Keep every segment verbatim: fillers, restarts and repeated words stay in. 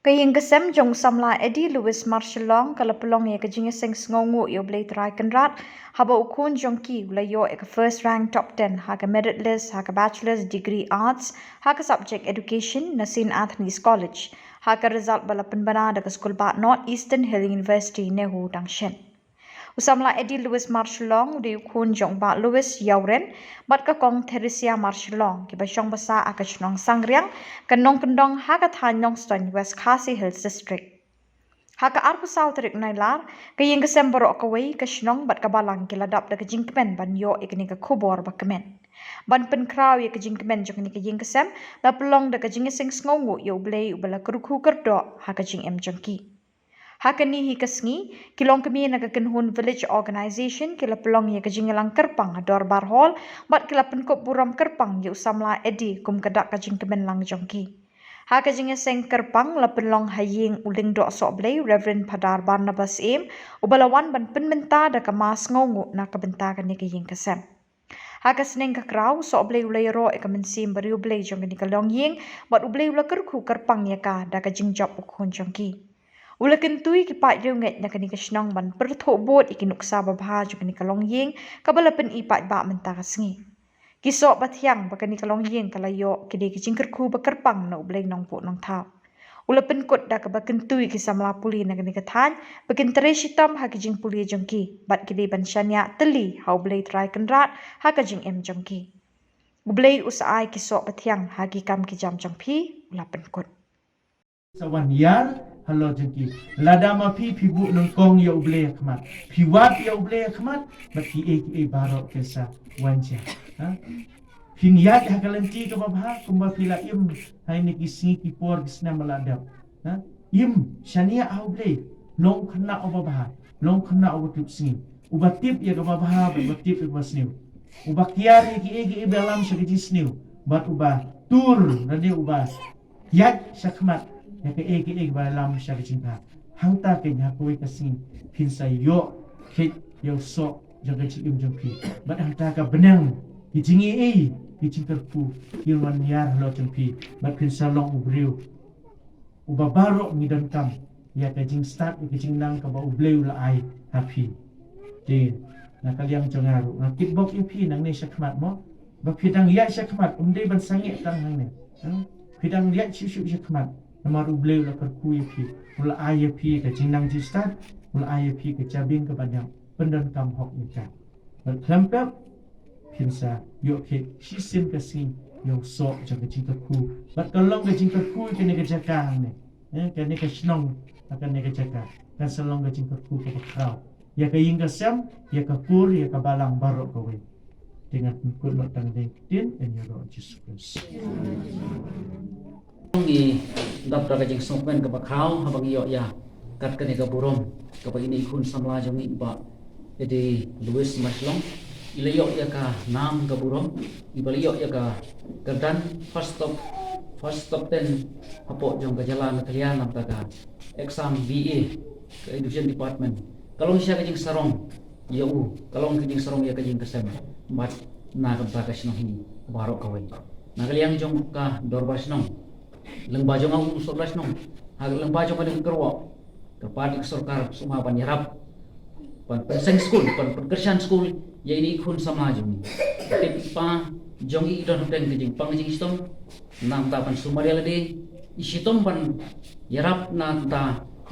Ka ïing ka sem jong u samla Eddie Lewis Marshallong ka la pynlong ïa ka jingïaseng sngewnguh ïa U Blei Trai Kynrad haba u khun jong ki u la ïoh ïa ka first rank top ten ha ka merit list ha ka Bachelor's Degree Arts ha ka subject Education na Saint Anthony's College, ha ka result ba la pynbna da ka skulbah North Eastern Hill University, NEHU, dang shen. U samla Eddie Lewis Marshallong u dei u khun jong u Bah Lewis Ïawren bad ka Kong Theresia Marshallong, kiba shong basa ha ka shnong Sangriang, ka nongkyndong ha ka thaiñ Nongstoiñ, West Khasi Hills District. Ha ka arphew saw tarik Nailar, ka ïing ka sem baroh kawei, ka shnong bad ka balang ki la dap da ka jingkmen ban ïoh ïa kane ka khubor ba kmen. Ban pynkhraw ïa ka jingkmen jong kane ka ïing ka sem, la pynlong da ka jingïaseng sngewnguh ïa U Blei uba la kyrkhu kyrdoh ha ka jingim jong ki. Ha kane hi ka sngi, ki longkmie na ka Kynhun Village Organization ki la pynlong ïa ka jingïalang kyrpang ha Dorbar Hall bad ki la pynkup burom kyrpang ïa u samla Eddie kum ka dak ka jingkmen lang jong ki. Ha ka jingïaseng kyrpang la pynlong ha ïing u Lyngdoh Sohblei, Reverend Phadar Barnabas Syiem, uba la wan ban pynmynta da ka mass sngewnguh na ka bynta kane ka ïing ka sem. Ha ka sneng ka kraw, Sohblei u la ïaroh ïa ka mynsiem bariewblei jong kane ka longïing bad U Blei u la kyrkhu kyrpang ïa ka da ka jingjop u khun jong ki. U la kyntu ïa ki paid riewngeit na kane ka shnong ban pyrthuh bud ïa ki nuksa babha jong kane ka longïing kaba la pyni paidbah mynta ka sngi. Ki soh ba thiang ba kane ka longïing ka la ïoh ki dei ka jingkyrkhu ba kyrpang na U Blei Nongbuh Nongthaw. U la pynkut da kaba kyntu ïa ki samla pule na kane ka thaiñ ba kin trei shitom ha ki jingpule jong ki bad ki dei ban shaniah tylli ha U Blei Trai Kynrad ha ka jingim jong ki. U Blei u sa ai ki soh ba thiang ha ki kam ki jam jong phi, u la pynkut. Sa wan ïar halor jong ki. Lada ma phi, phi buh nyngkong ïa U Blei ha khmat, phi wad ïa U Blei ha khmat, bad kiei kiei baroh kin sa wan jia. Ha? Phin ïaid ha ka lynti kaba bha kumba phi la im ha kine ki sngi ki por ki snem ba la dep. Ha? Im, shaniah ha U Blei, long khynnah uba bha, long khynnah uba tip sngi, uba tip ïa kaba bha bad uba tip ïa kaba sniew, uba kiar ïa kiei kiei ba ïalam sha ka jingsniew bad uba tur lane uba ïaid shakhmat ïa kaei kaei ba lam sha ka jingtha. Hangta keiñ ha kawei ka sngi phin sa ïoh kheit ïa u soh jong ka jingim jong phi. Bad hangta ka bneng ki jingïeit, ki jingkyrkhu kin wan ïar halor jong phi bad phin sa long u briew uba baroh ngi donkam ïa ka jingstad, ïa ka jingnang kaba U Blei u la ai ha phi. Te na ka liang jong nga ruh nga kitbok ïa phi nangne shakhmat mo, ba phi dang ïaid shakhmat, ym dei ban sangeh tang hangne. Hmm? Phi dang ïaid shuh shuh shakhmat namar U Blei u la kyrkhu ïa phi, u la ai ïa phi ka jingnang jingstad, u la ai ïa phi ka jabieng kaba ñiap pyndonkam hok ïa ka. Bad khlem pep phin sa ïoh kheit shisien ka sngi ïa u soh jong ka jingkyrkhu. Bad ka long ka jingkyrkhu ïa kane ka jaka hangne. Eh, kane ka shnong, ha kane ka jaka kan sa long ka jingkyrkhu kaba khraw ïa ka ïing ka sem, ïa ka kur, ïa ka balang baroh kawei. Te ngan pynkut noh tang dei ktien ïa u Jisu Khrist. Ngi dap da ka jingsngewkmen kaba khraw haba ngi ïoh ïa kat kane ka burom kaba ine i khun samla jong ngi, i Bah Eddie Lewis Marshallong, i la ïoh ïa ka nam ka burom, i ba la ïoh ïa ka kyrdan first top, first top ten hapoh jong ka jylla Meghalaya na ka bynta ka exam B A ka Education Department. Ka long shisha ka jingsarong ïa u, ka long ka jingsarong ïa ka ïing ka sem bad na ka bynta ka shnong hi baroh kawei. Na ka liang jong ka dorbar shnong, lyngba jong nga u sopla shnong, ha ka lyngba jong ka ding kyrwoh, kyrpad ïa ka sorkar sumar ban ïarap ban pynseng skul, ban pynkyrshan skul ïa ine i khun samla jong ngi. Tip i pa jong ngi i don hapdeng ka jingpang jingshitom, namar ban sumar ïa lade, i shitom ban ïarap na ka bynta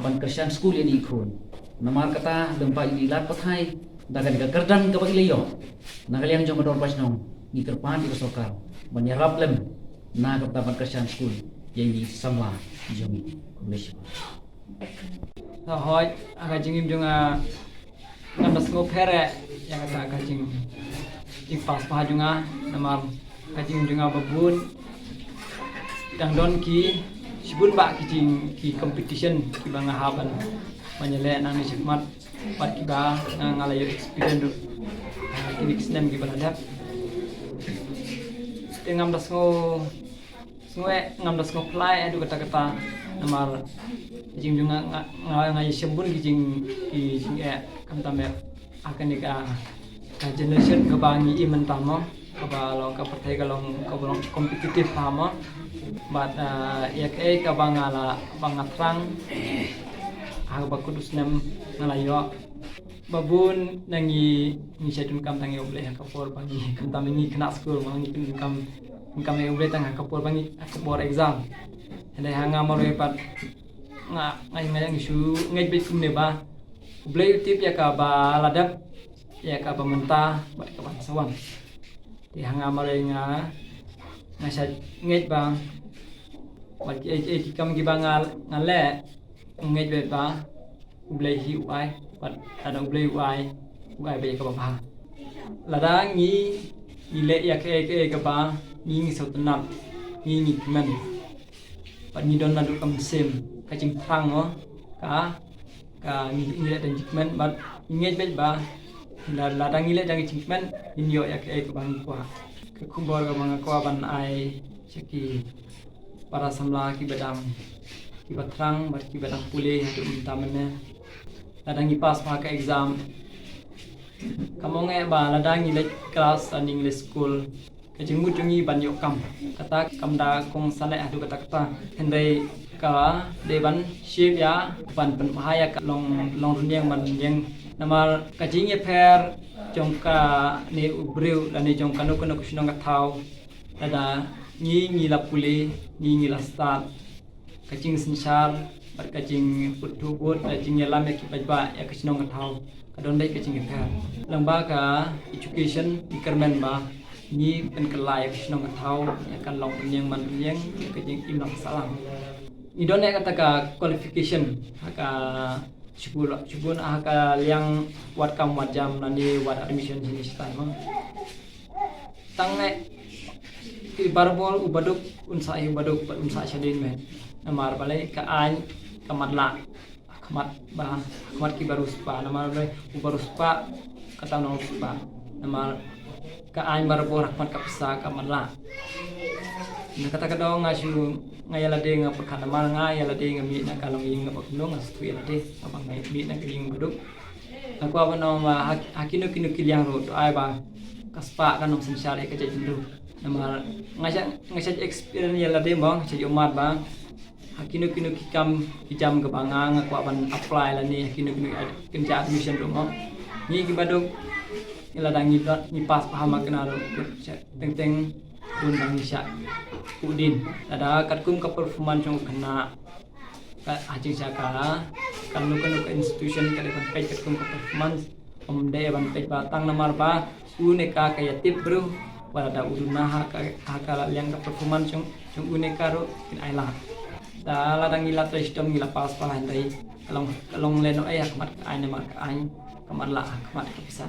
ban kyrshan skul ïa ine i khun. Namar kata lem ba i lad pathai da kane ka kyrdan kaba i la ïoh, na ka liang jong ka dorbar shnong ngi kyrpad ïa ka sorkar ban ïarap lem na ka bynta ban kyrshan skul ïa ine i samla jong ngi. Khublei shibun. Hooid, ha ka jingim jong nga, ngam da sngewpher ïa kata ka jing, jingpass bha jong nga, namar ka jingim jong nga ba bun dang don ki shibun bah ki jing, ki competition kiba nga hap ban, ban ïaleh nangne shakhmat, bad kiba nga, nga la ïoh experience ruh ha kine ki snem kiba la dep. Te ngam da sngew, sngew eh, ngam da sngew phylla eh haduh katta katta, namar jing jong nga, nga, nga, nga ïashim bun ki jing, ki jingeh, khamtam eh ha kane ka, ka generation kaba ngi im mynta mo, kaba long ka pyrthei ka long, kaba long competitive bha mo. Bad, ah, ïa kaei kaba nga la, ba nga thrang ha kaba kut u snem nga la ïoh. Ba bun na ngi, ngi shait donkam tang ïa U Blei ha ka por ba ngi, khamtam ngi khynnah skul, ba ngi donkam, donkam ïa U Blei tang ha ka por ba ngi, ha ka por exam. Hynrei ha nga marwei pat nga, nga, nga, nga shu ngeit beit kumne ba U Blei u tip ïa kaba la dep, ïa kaba mynta bad ïa kaba sa wan. Te ha nga marwei nga, nga shait ngeit ba, bad kiei kiei ki kam kiba nga, nga leh, nga ngeit beit ba U Blei hi u ai, bad lada U Blei u ai, u ai beit ïa kaba bha. Lada ngi, ngi leh ïa kaei kaei kaba ngi, ngi sngewtynnat, ngi, ngi kmen, bad ngi don naduh ka mynsiem, ka jingthrang mo, ka, ka ngi, ngi leh da jingkmen, bad ngi ngeit beit ba la, lada ngi leh da jingkmen, ngin ïoh ïa kaei kaba ngi kwah. Ka khubor kaba nga kwah ban ai sha ki para samla kiba dang, kiba thrang bad kiba dang pule haduh mynta mynne, lada ngi pass bha ka exam, kam ong eh ba lada ngi leit klas lane ngi leit skul, ka jingmut jong ngi ban ïoh kam, kata kam da kongsan eh haduh katta katta. Hynrei ka dei ban shape ïa, ban pynbha ïa ka long, long rynïeng man rynïeng. Namar ka jingïapher jong kane u briew lane jong kano kano ka shnong ka thaw, lada ngi, ngi la pule, ngi, ngi la stad, ka jingsynshar bad ka jingpynthuh bad ka jingïalam ïa ki paidbah ïa ka shnong ka thaw ka don beit ka jingïapher. Lyngba ka education ngi kyrmen ba ngi pynkylla ïa ka shnong ka thaw ïa ka long rynïeng man rynïeng, ïa ka jingim lang sahlang. Ngi don ïa kata ka qualification ha ka shibun, shibun ha ka liang wad kam wad jam lane wad admission shane shatai mo. Tang eh ki barabor u baduk un sah hi u baduk bad un sah shadien met. Namar balei? Ka aiñ ka matlah ha khmat ba, ha khmat ki bariewspah. Namar balei? U bariewspah kata u nongspah. Namar ka aiñ barabor ha khmat ka pisa ka matlah. Na kata ka daw nga shu, nga ïa lade nga pyrkhat, namar nga ïa lade nga mih na ka longïing kaba kumno, nga sngewthuh ïa lade, haba nga mih na ka ïing baduk. Nga kwah ban ong ba ha, ha kino kino ki liang ruh to ai ba ka spah kan ym synshar ïa ka jaitbynriew. Namar nga shait, nga shait experience ïa lade mo, nga shait ïohmad ba ha kino kino ki kam ki jam kaba nga, nga kwah ban apply lane ha kino kino ki kynja admission ruh mo, ngi ki baduk, ngi lada ngi dot, ngi pass bha ma kane ruh, teng teng dun ba ngi shah kut dien. Lada katkum ka performance jong u khynnah, ka, ha jingshisha ka, kano kano ka institution ka dei ban peit katkum ka performance. Ym dei ban peit ba tang namar ba une ka, ka ïatip briew, wat lada u duna ha ka, ha ka liang ka performance jong, jong une ka ruh kin ai lad. Te lada ngi la trei shitom ngi la pass bha, hynrei ka long, ka long lehnohei ha khmat ka aiñ, namar ka aiñ ka matlah ha khmat ka pisa.